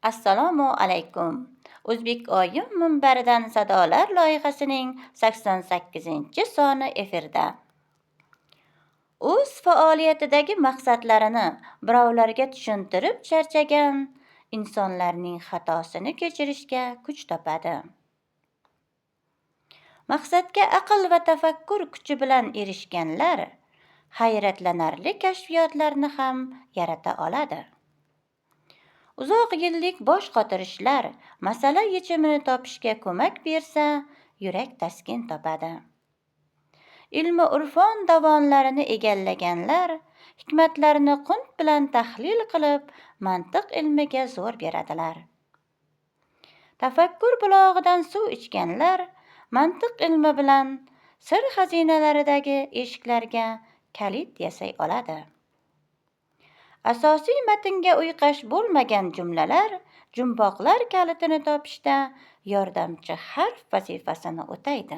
Assalomu alaykum. O'zbek oyim minbaridan sadolar loyihasining 88-soni efirda. O'z faoliyatidagi maqsadlarini birovlarga tushuntirib charchagan insonlarning xatosini kechirishga kuch topadi. Maqsadga aql va tafakkur kuchi bilan erishganlar hayratlanarli kashfiyotlarni ham yarata oladi. Uzoq yillik bosh qotirishlar masala yechimini topishga ko'mak bersa, yurak taskin topadi. Ilmi urfon dovonlarini egallaganlar hikmatlarni qunt bilan tahlil qilib, mantiq ilmiga zo'r beradilar. Tafakkur bulog'idan suv ichganlar mantiq ilmi bilan sir xazinalaridagi eshiklarga kalit yasay oladi. Asosiy matnga uyqash bo'lmagan jumlalar jumboqlar kalitini topishda yordamchi harf vazifasini o'taydi.